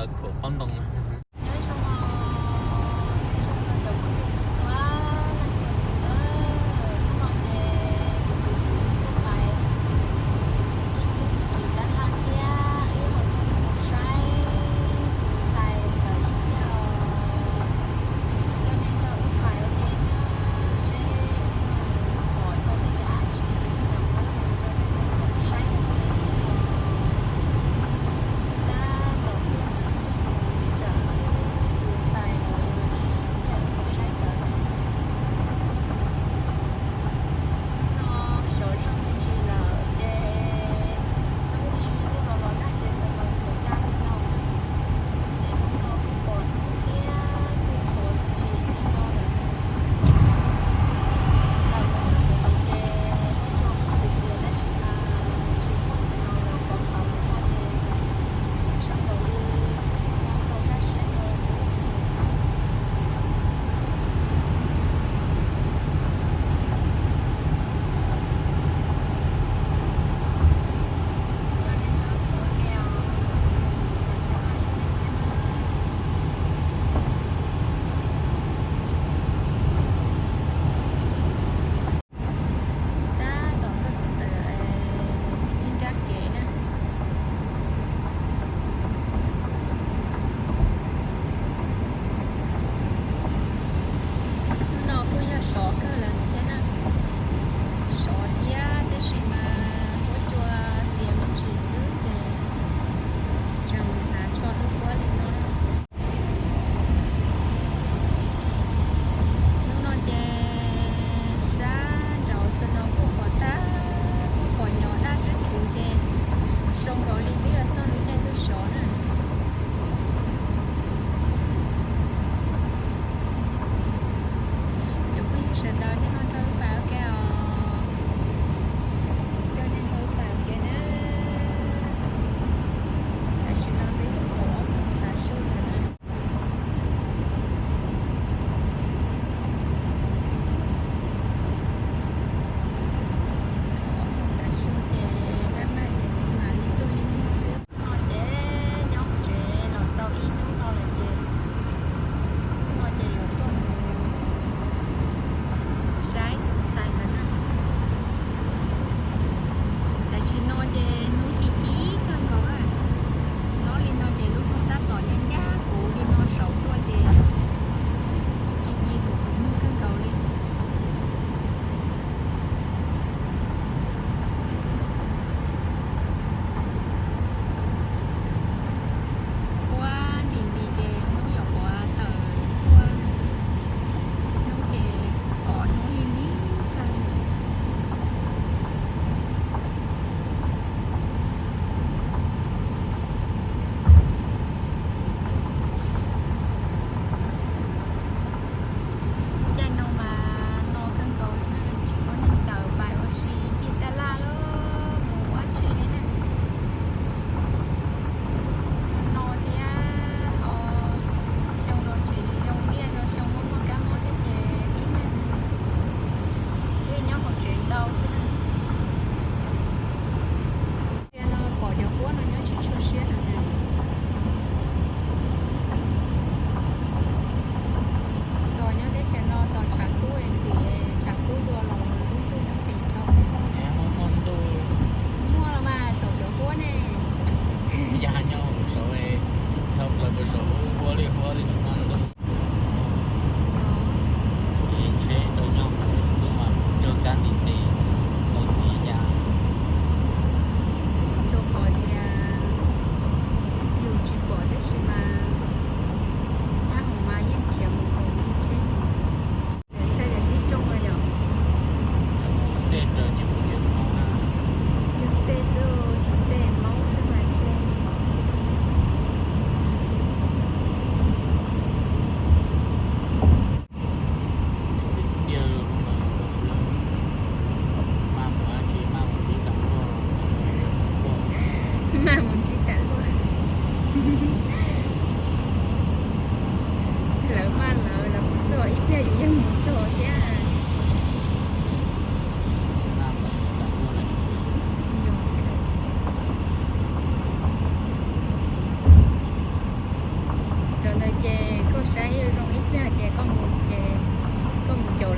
Khuam pob ntoo. Nyob zoo, nyob zoo rau cov phooj ywg txhua txhua leej txhua tus na. Hnub no ces kuv tus txiv wb tuaj pais ib pliag me ntsis tab laj thiab wb ho tuaj mus saib tus ntxhais nkawd ib pliag os. Coj nej nrog wb pais ua ke na, seb wb pom tau tej dab tsi los wb coj nej tuaj nrog wb saib ua ke thiab os. Tab tom tuaj na, tuaj mus nram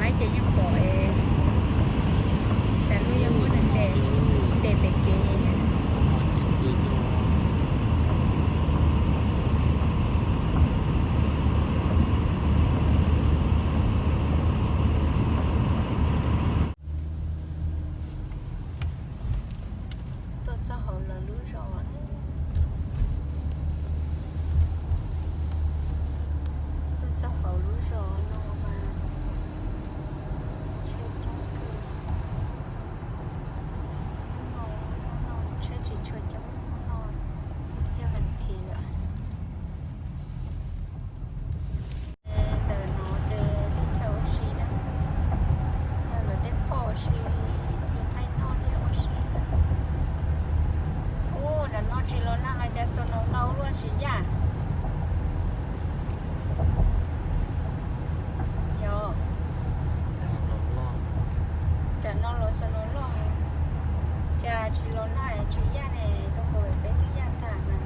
Ces yeej pom es tas lub yuav muab nws ntes, ntes pem kev. Tuaj txog hauv lawv lub zos, tuaj txog hauv lub zos no mas tsheb coob kawg. Hnub no, hnub no tsheb tsis tshua coob, hnub no yog vas thiv lawm. Ntawm no ces tej chaw ua si na, yog lawv tej phoj ua si, ces thaij noj thiab ua si. Ub, nram no tsis los nag los cas xo no ntau luaj tsis yaj. Yog, nram no los xo no loj, cas tsis los nag tsis yaj ne, rau qhov peb twb yaj tag na.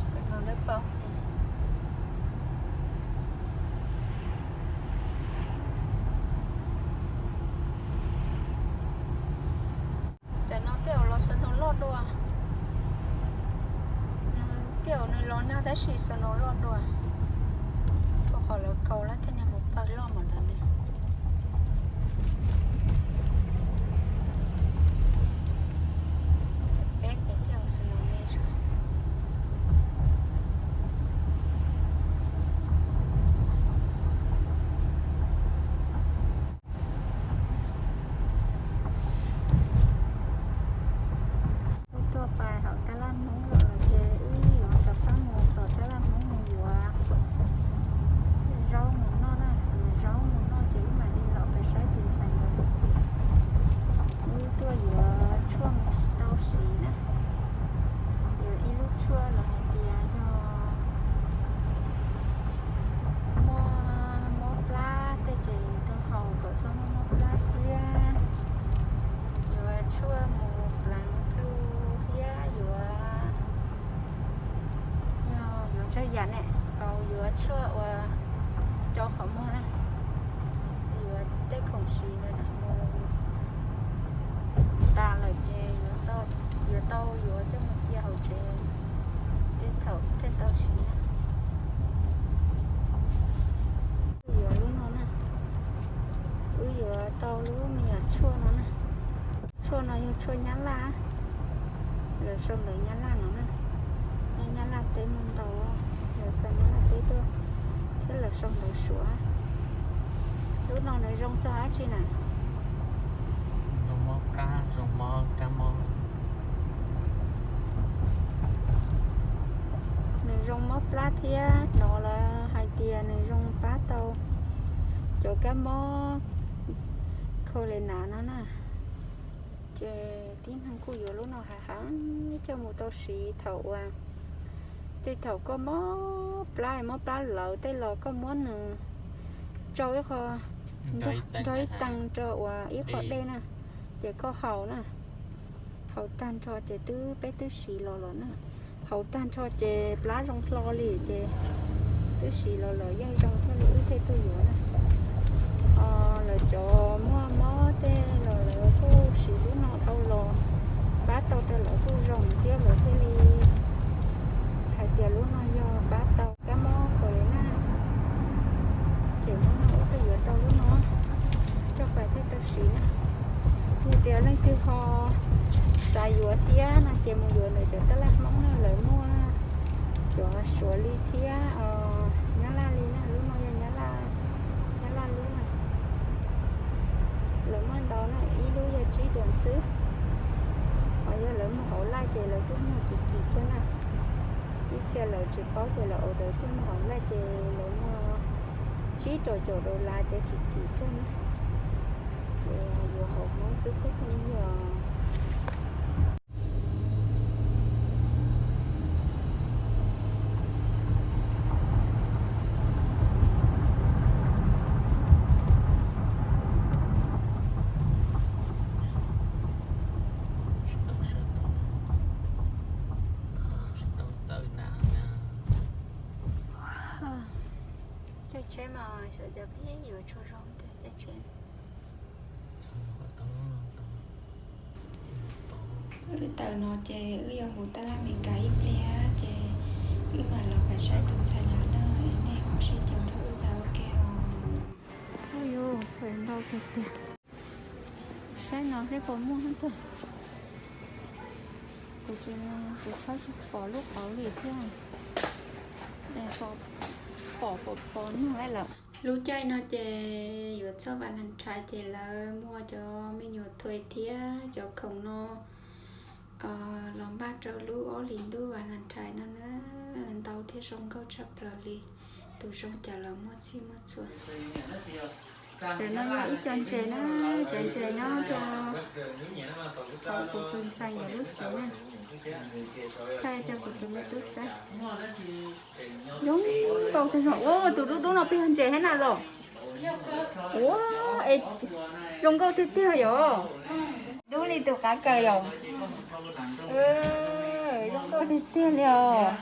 Xo no lawv paub. Ntawm no tej zaum los xo no loj dua. Nws tej zaum nws los nag tab sis xo no loj dua. Rau qhov lawv kaus lawm thiaj niag mus pawg loj mas ntawd ne. Peb pem tej zaum xo no me. Wb tuaj pais hauv tab laj Hmoob lawm ces wb yuav rov qab mus tom tab laj Hmoob mus yuav zaub mus noj na, yuav zaub mus noj ces wb mam li los pem saib tus ntxhais ntawd. Wb tuaj yuav tshuaj mus tau siv na, yuav ib lub tshuaj los hais tias yog muaj mob plab tej ces rau haus kom txhob muaj mob plab thiab. Yuav tshuaj mus pleev plhu thiab yuav, yog yuav tshuaj yam ne, tau yuav tshuaj uas rau qhov muag na, yuav tej khoom siv ntawd mus tas lawm ces yuav tau yuav coj mus cia hauv tsev tej thaum thiaj tau siv na. Yuav lub no na, wb yuav tau lub me nyuam tshuaj no na. Tshuaj no yog tshuaj Nyab Laj, lawv sau ntawv Nyab Laj no na. Nyob Nyab Laj teb muaj ntau, lawv xa Nyab Laj teb tuaj thiab lawv sau ntawv Suav. Lub no nws zoo txog dab tsi na? Zoo mob plab, zoo mob kab mob. Nws zoo mob plab thiab hnov lawv hais tias nws zoo pab tau cov kab mob khaus le nas no na. Ces tib neeg kuj yuav lub no heev heev coj mus tau siv thaum uas tej thaum koj mob plab, mob plab lawv tej los koj muab nws tsau ib qho nrog ib tees rau uas ib qho dej na, ces koj haus na, haus tag nrho ces twb peb twb siv los lawm na. Haus tag nrho ces plab zoo hlo li ces twb siv los lawm yeej zoo thiaj li wb thiaj tuaj yuav na. Lawv cov muaj mob tej los lawv kuj siv lub no dhau los pab tau rau lawv kuj zoo thiab lawv thiaj li hais tias lub no yog pab tau kab mob khaus le nas. Ces lub no wb tuaj yuav tau lub no coj pais thiaj tau siv na. Yog tias leej twg ho xav yuav thiab no ces mus yuav ntawm cov tab laj Hmoob na, lawv muaj cov Suav li thiab Nyab Laj li na, lub no yog Nyab Laj, Nyab Laj lub na. Lawv muaj ntau na, ib lub yog tsib duas xwb, ho yog lawv muag hauv laj ces lawv kuj muag kim kim thiab na. Ib txhia lawv tsis paub ces lawv order tuaj muag hauv laj ces lawv muag tsib rau caum dollar ces kim kim thiab na. Ces yuav hauv Hmoob xwb thiab pheej yog Caij tsheb mas xyov cov peb yuav tsaug zog tiag caij tsheb. Wb tawm no ces wb yuav mus tab laj Amelikas ib pliag ces wb mam los pab saib tus ntxhais lawv na, nej ho sib caum nrog wb pab ua ke os. Ub yus, txhais ntau tiag tiag. Saib no seb puas muaj thiab tiag. Kuv tsis, kuv tshawb tsis pom lub qhov li thiab. Pom, pom, pom nyuag lawm. Lub caij no ces yuav txog Valentine ces lawv muaj cov me nyuam toy thiab cov khoom no los npaj rau lub ob hlis ntuj Valentine no na. Ntau thiab zoo nkauj tshaj plaws li. Tus zoo cas los muaj txhij muaj txhua. Cov no yog ib co ntses na, cov ntses nyob rau hauv kuv tus ntxhais lub tsev na. Thaij rau kuv tus me tub saib. Zoo nkauj tag zog. Ua tus dub dub no peb yog ntses thiab na los? Ua, es zoo nkauj tiag tiag yom. Dub li tus qav kaws yom. Zoo nkauj tiag tiag li os.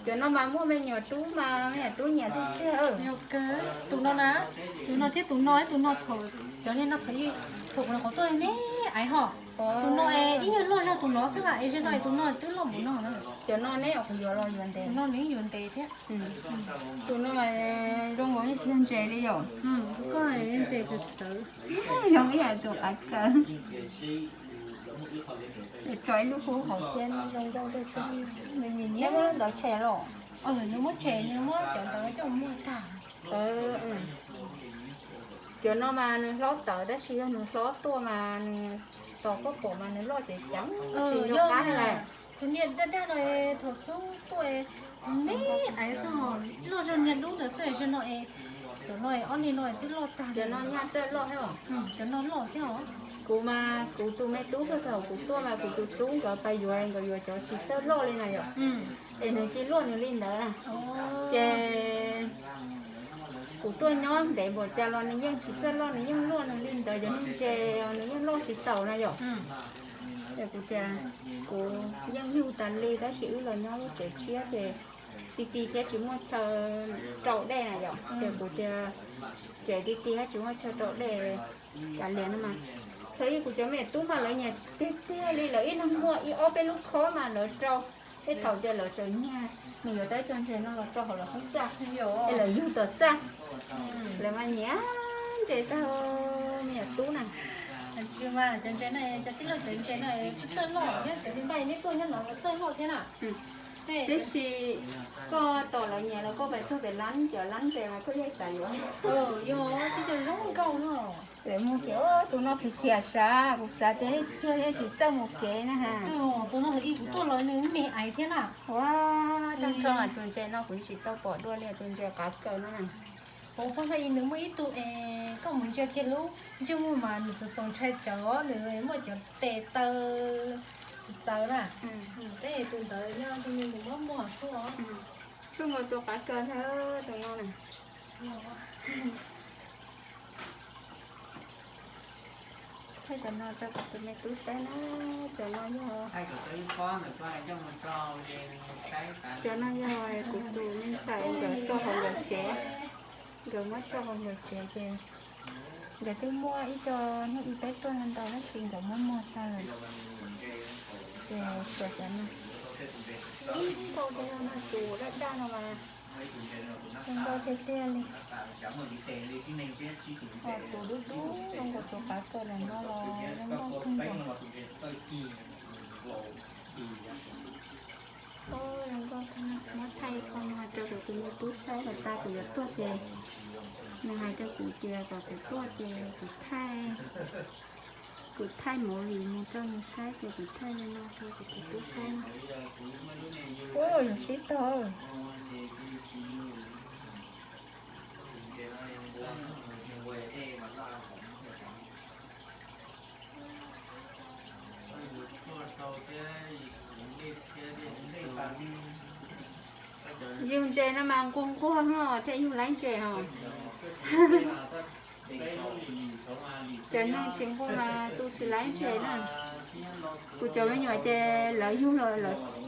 Cov no mas muaj me nyuam tub mas me nyuam tub nyiam tiag tiag. Tus no na, tus no thiab tus no, tus no thaum, cov niag no thaum, thaum kuv nyuam qhuav tuaj me aiv ho. Tus no es ib nyuag loj zog tus no xwb las, es ze no es tus no twb loj npaum no na. Cov no neb kuv yuav los yuav ntev. Tus no nws yuav ntev thiab. Tus no mas zoo nkaus yeej tsis yog ntses li yom. Koj ntses txawv txawv. Zoo ib yam tus qav kaws. Tso ib lub hub hauv thiab zoo nkauj. Neb muab lub ntawd tshem los? Nws muab tshem, nws muab cov ntawd coj muag tag. Cov no mas nws hlob tawv tab sis yog nws hlob tuaj mas nws tos koj pom mas nws loj ceev ceev, tsis yog qab li. Tus niag daj daj no thaum xub tuaj me aiv xwb ho, loj zog niag dub ntawd xwb, ze no es, cov no es ob niag no twb loj tag. Cov no nyaj txawj loj thiab os. Cov no loj thiab os. Kuv mas kuv tus me tub thaum kuv tuaj mas kuv tus tub nkawd pais yuav, nkawd yuav cov tsis txawj loj li na yom. Es nws cia luaj nws li ntawd. Ces kuv tuaj nyob ntev npaum cas los nws yeej tsis txawj loj, nws yeej luaj nws li ntawd, cov niag ntses nws yeej loj tsis taus na yom. Es kuv tias kuv yeej yug tas li tab sis wb los nyob lub tsev tshiab ces ti ti thiab tsis muaj chaw rau dej na yom. Ces kuv tias tsev ti ti thiab tsis muaj chaw rau dej tas li no mas. Txawm yog kuv cov me tub mas lawv nyiam tiag tiag li, lawv ib leeg muaj ib ob peb lub khob mas lawv rau. Tej thaum ces lawv tseem nyiag, nws yuav tau ib co ntses no los rau hauv lawv qhov txaj, es lawv yug tom txaj. Lawv mas nyiam ntses tag, me nyuam tub na. Tsis mas cov ntses no, cov tij laug cov ntses no txawj loj thiab, cov me npaj neb tuaj nyob no txawj loj thiab na. Tiam sis koj tos lawv nyiam los koj pais txog pem lab, cov lab ntses mas koj yeej xav yuav. Yog tib co zoo nkauj no. Lawv mus kev tus no khiav khiav sav, kuv xav tias cuag yeej tsis txawj mus kev na ha. Tus no ib kuv tuaj los nws me aiv thiab na. Ua, tag nrho tus ntses no kuv tsis tau pom dua li tus ntses qav kaws no na. Ua, pab no nws muaj ib tug es koj mus ntsia kiag lub ntsej muag mas nws txaus txaus ntshai tsawv, nws muaj cov tes taw txawv txawv na. Peb tus ntawd nyob tus me nws muab muag xwb os. Zoo nkaus tus qav kaws thiab tus no na. Thaij cov no rau kuv tus me tub saib na, cov no yog, cov no yog kuv tus me ntxhais nkawd tso hauv nkawd tsev, nkawd muab tso hauv nkawd tsev ces nkawd twb muaj ib co hnub ib peb tuaj ntau tab sis nkawd muab muag tag lawm. Ces tshuav cov no, zoo nkauj tiag no, tus daj daj no mas zoo nkauj tiag tiag li. Ho tus dub dub zoo nkaus tus qav kaws los no los zoo nkauj kawg nkaus. Zoo nkauj kawg, muab thaij qhov no rau kuv tus me tub saib, lawv tas kuv yuav tuaj ces nws hais rau kuv tias kom kuv tuaj ces kuv thaij, kuv thaij movie mus rau nws saib ces kuv thaij li no rau kuv tus tub saib na. Ua, yog sib tog. Yug ntses no mas nquag nquag no thiaj yug laib ntses os. Cov neeg tsis nquag mas tu tsis laib ntses na. Kuv cov me nyuam ces lawv yug los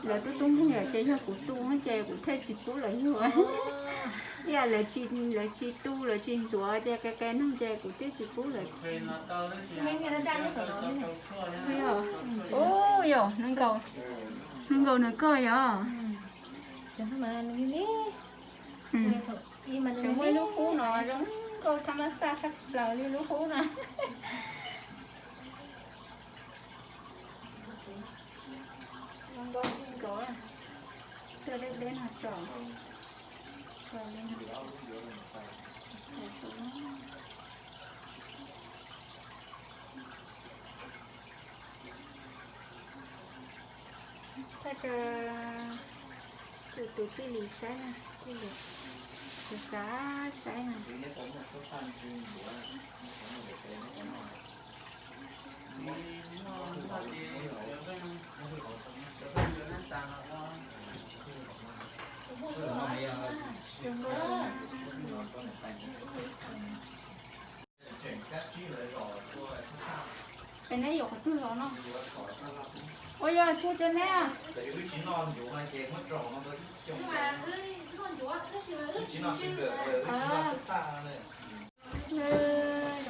lawv tub tub nkeeg lawm ces yog kuv tu ces kuv thiaj tsis pub lawv yug. Thiab lawv tsis, lawv tsis tu, lawv tsis ntxuav ces qe qe noog ces kuv twb tsis pub lawv. Ub yog, neeg nkaus nws koj yog. Tseem muaj ib lub qub no zoo nkaus tham mas xaj sab plaws li lub qub no. Zoo nkauj kawg nkaus, tuaj deb deb no tso. Thaij rau tus, tus tij li saib na, tij li, tus xav saib na. Es neb yuav qhov twg los no? Ua yog tsuag rau neb. Zoo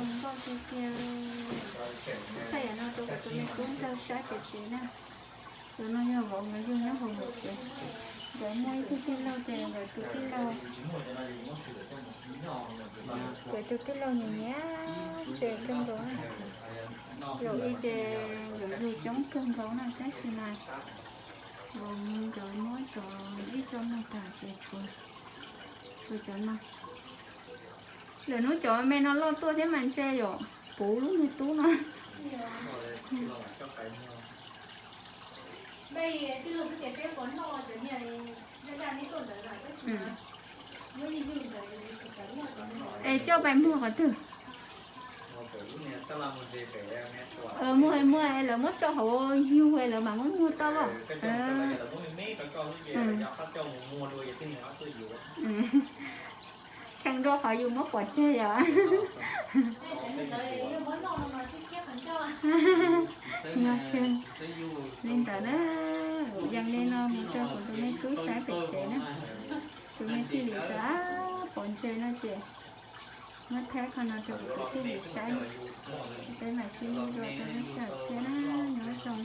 nkauj tiag tiag. Thaij yam no rau kuv tus me tub nrog saib pem tsev na. Tus no yog vauv nkawd yug nyob hauv mus tsev. Nkawd muaj ib tug tij laug ces nkawd tus tij laug, nkawd tus tij laug nyiam nyiam ntses kawg nkaus na. Zaum ib ces nkawd yug coob kawg nkaus na tab sis mas vauv nkawd muab cov ib co muag tag ces tshuav, tshuav cov no. Lwm hnub cov me no loj tuaj thiab mas ntshe yom, puv lub niag tub no. Es coj pais muag qhov twg? Muag, muag, lawv muab tso hauv yug lawv mam muab muag tau los. Kheev dua qhov yus muab pov tseg yom. Li ntawd na, yees li no mus rau kuv tus me tub saib pem tsev na. Tus me tij li xav pov ntses no ces muab thaij qhov no rau kuv tus tij li saib. Peb mam sib ntsib dua rau lub sij hawm tshiab na, nyob zoo.